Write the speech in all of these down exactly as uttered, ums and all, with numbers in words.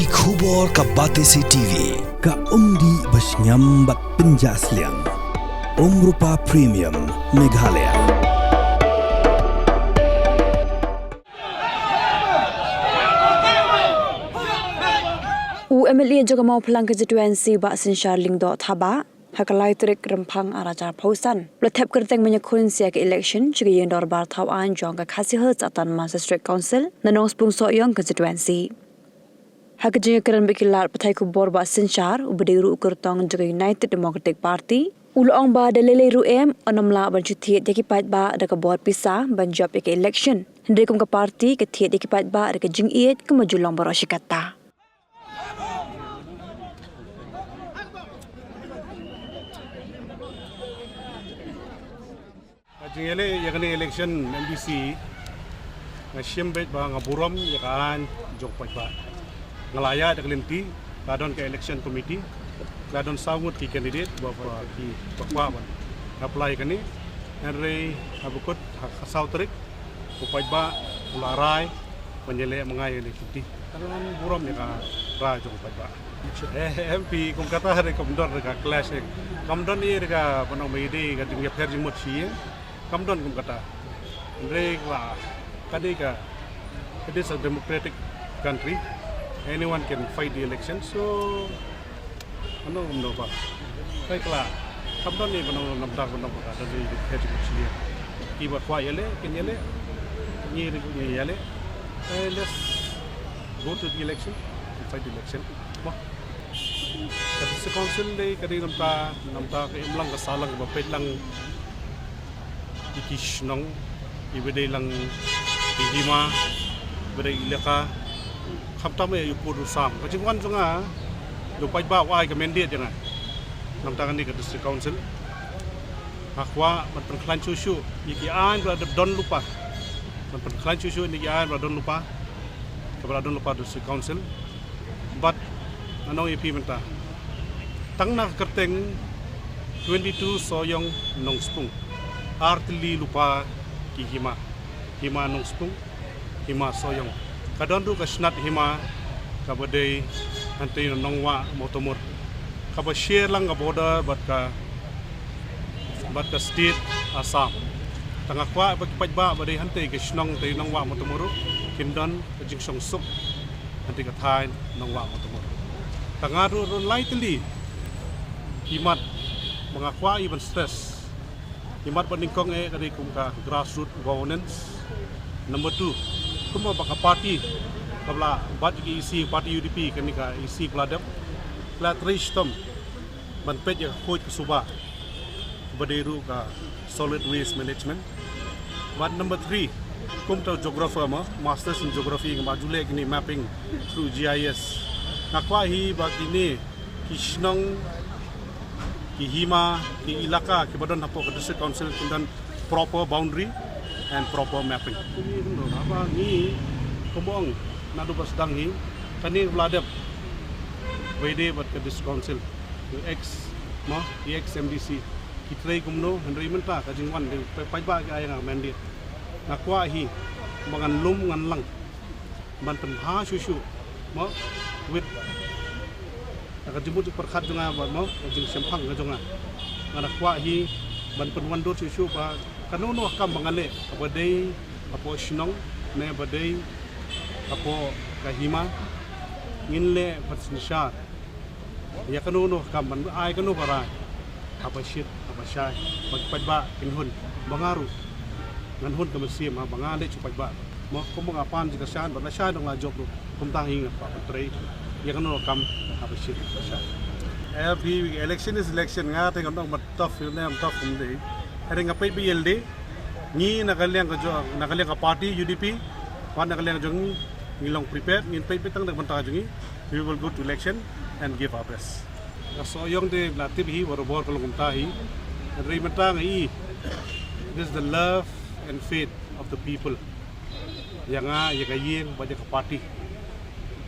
Ki khubor ka Batesi T V, ka umdih ba shngiam bad pynjah sliang. Umrupa Premium, Meghalaya. U M L A jong ka Mawphlang Constituency, Bah Synshar Lyngdoh Thabah, ha ka lai tarik Rymphang ar hajar arphew san, u la thep kyrteng ban ïakhun sha ka election sha ka ïing dorbar thaw aiñ jong ka Khasi Hills Autonomous District Council na Nongspung Sohiong Constituency. Ha ka jingïakren bad ki lad pathai khubor, Bah Synshar, uba dei ruh u kyrtong jong ka United Democratic Party, u la ong ba da lei lei ruh em, un ym lah ban shu thied ïa ki paidbah da ka bor pisa ban jop ïa ka election. Hynrei kum ka party ka thied ïa ki paidbah da ka jingïeit kumba ju long baroh shi katta. Ka jingïaleh ïa kane election M D C, nga shem beit ba nga burom ïa ka aiñ jong paidbah. Nga la ïaid da ka lynti, la don ka election committee, la don saw ngut ki candidate ba, ba ki ba kwah ban apply kane. Hynrei haba kut ha ka saw tarik, u paidbah u la rai ban ïaleh ma nga ïa ka lynti. Ka don burom ïa ka rai jong u paidbah. Eh, M P kum kata re kam don re ka clash, eh. Kam don ïa re ka ban ong ba ïadei ka jingïapher jingmut shi ïing. Kam don kum kata. Hynrei ka, ka dei ka, it is a democratic country. Anyone can fight the election. So, ano kumno ba. Kai kla. Kam don ïa ban ong namar ban ong ba ka dei ka ïapher jingmut shi ïing. Kiba kwah ïaleh kin ïaleh. Ngi ruh ngi ïaleh. Eh, let's go to the election and fight the election. Mo. Ka District Council dei ka dei namar, namar ka im lang ka sah lang kaba peit lang ïa ki shnong, iba dei lang ki hima, iba dei ilaka, khamtam ïa u pud u sam. Ka jingwan jong nga, ïa u paidbah u ai ka mandate ïa nga. Namar kane ka District Council, nga kwah ban pynkhlaiñ shuh shuh ïa ki aiñ ba la dep don lypa. Ban pynkhlaiñ shuh shuh ïa ki aiñ ba la don lypa, kaba la don lypa District Council. Bad nga ong ïa phi mynta, tang na ka kyrteng twenty-two Sohiong Nongspung, ar tylli lypa ki hima, hima Nongspung, hima Sohiong. Ka don ruh ka shnat hima kaba dei hangtei na Nongwah Mawtamur, kaba share lang ka border bad ka, bad ka state Assam. Tang nga kwah ba ki paidbah ba dei hangtei ka shnong tei Nongwah Mawtamur ruh kin don ka jingshongsuk hangtei ka thaiñ Nongwah Mawtamur. Tang nga ruh, ruh lai tylli ki mat ba nga kwah ïa ban stress. Ki mat ba nyngkong eh ka dei kum ka grassroot governance. Number two, kumba ba ka party kaba la bat ïa ki E C, party U D P, kane ka E C ba la dep, la trei shitom ban peit ïa ka khuid ka suba ba dei ruh ka solid waste management. Bad number three, kumta geographer mo, masters in geography, nga ma ju leh kine mapping through G I S. Nga kwah hi ba kine ki shnong, ki hima, ki ilaka kiba don hapoh ka District Council kin don proper boundary and proper mapping. Kine ruh haba ngi, kumba ong naduh ba sdang hi, kane ba la dep ba ïadei bad ka District Council, ki ex, mo, ki ex M D C, ki trei kumno, hynrei mynta ka jingwan dei paidbah ki ai ïa nga mandate. Nga kwah hi ba ngan lum ngan lang ban pynbha shuh shuh, mo, with, na ka jingmut jingpyrkhat jong nga, mo, ka jingshemphang ka jong nga. Nga da kwah hi ban pynwandur shuh shuh ba kano kano ka kam ba ngan leh, kaba dei hapoh shnong ne ba dei hapoh ka hima, ngin leh ban synshar ïa kano kano ka kam, ban ai kano ka rai, haba shit haba shai, ba ki paidbah kin hun, ba nga ruh ngan hun ka mynsiem ba nga leh sha u paidbah. Mo, kumba nga pan jingkyrshan, ba la shai dang la jop ruh, kumta hi nga kwah ban trei ïa kano ka kam haba shit haba shai. Eh, phi, election is election, nga te ngan ong ba tough ne em tough kumne. Hynrei nga peit ba ïalade, ngi na ka liang ka jong, na ka liang ka party U D P, wat na ka liang jong ngi, ngi long prepared, ngin peit beit tang da ka bynta jong ngi. We will go to election and give our best. Ka Sohiong te la tip hi, barabor ka long kumta hi. Hynrei mynta nga i, it is the love and faith of the people ïa nga, ïa ka ïing bad ïa ka party.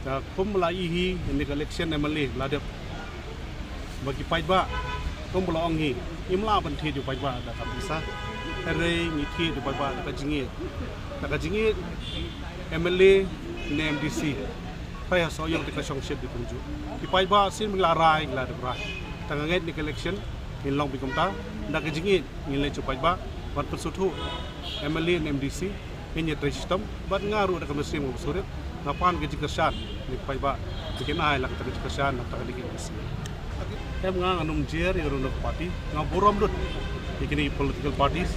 Te kumba la i hi, ïa kane ka election M L A la dep, ba ki paidbah kumba la ong hi, ngim lah ban thied ïa u paidbah da ka pisa. Hynrei ngi thied ïa u paidbah da ka jingïeit. Da ka jingïeit M L A ne M D C. Ai ha so yong te ka shong shet di pung ju. Ki paidbah sien ngi la rai, ngi la dep rai. Tang ngi ngeit ne ka election ngin long beit kumta. Da ka jingngeit ngin leit sha paidbah ban pynsngewthuh M L A ne M D C. Ngin ïa trei shitom bad nga ruh da ka mynsiem kaba surit nga pan ka jingkyrshan ne ki paidbah. Te kin ai lang ka jingkyrshan na ka jingkyrshan. Em nga ngan ym jer ïa kano kano ka party, nga burom lut ïa kine political parties.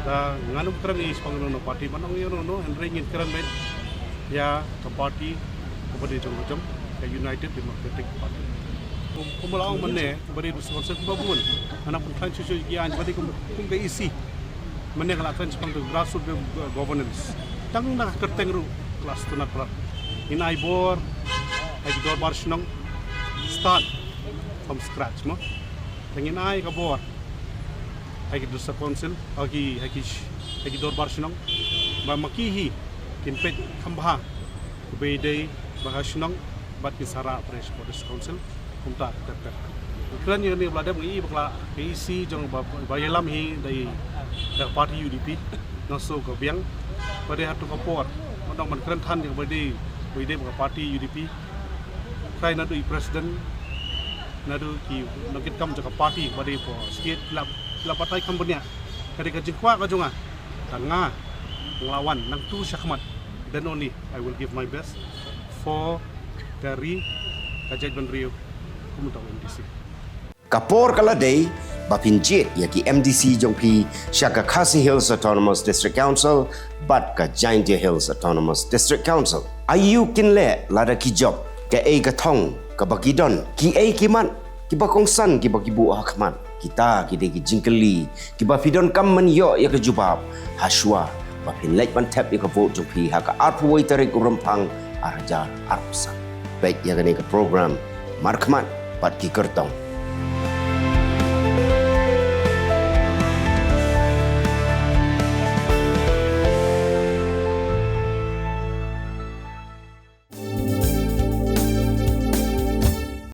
Da ngan ym kren ïa shaphang kano kano party, ban ong ïa kano kano, hynrei ngin kren beit ïa ka party kaba dei jong ka jong ka United Democratic Party. Kum, kum ba la ong mynne, ba dei du sponsor kumba bun. Nga nang pynkhlaiñ shuh shuh ïa ki aiñ ba dei kum, kum ka E C. Mynne nga la kren shaphang ka grassroots go-, governance. Tang na ka kyrteng ruh ka la sngewtynnat palat. Ngin ai bor ha ki dorbar shnong, start from scratch mo. Te ngin ai ka bor ha ki district council, ha ki, ha ki, ha ki dorbar shnong, ba ma ki hi kin peit kham bha kaba ïadei bad ka shnong bad kin sa rah pyrshah bad district council. Kumta ter ter. Kren ïa kane ba la dep, ngi i ba ka la, ka E C jong ba, ba ïalam hi da i, da ka party U D P. Nga sngew ka biang ba dei hato ka por ba dang ban kren than ïa kaba dei, ba ïadei bad ka party U D P. Khlei naduh i president, naduh ki nongkitkam jong ka party ba dei hapoh state, la, la batai kham bniah. Ka dei ka jingkwah ka jong nga. Tang nga, nga la wan nangtu sha khmat. Then only I will give my best for ka ri, ka jaitbynriew, kum u M D C. Ka por ka la dei ba phin jied ïa ki M D C jong phi sha ka Khasi Hills Autonomous District Council bad ka Jaintia Hills Autonomous District Council. Aïu kin leh lada ki jop, kaei ka thong kaba ki don, kiei ki mat kiba kongsan kiba ki buh ha khmat? Kita ki dei ki jingkylli kiba phi donkam ban ïoh ïa ka jubab ha shuwa ba phin leit ban thep ïa ka vote jong phi ha ka arphew wei tarik u Rymphang ar hajar arphew san. Peit ïa kane ka program Markhmat bad ki kyrtong.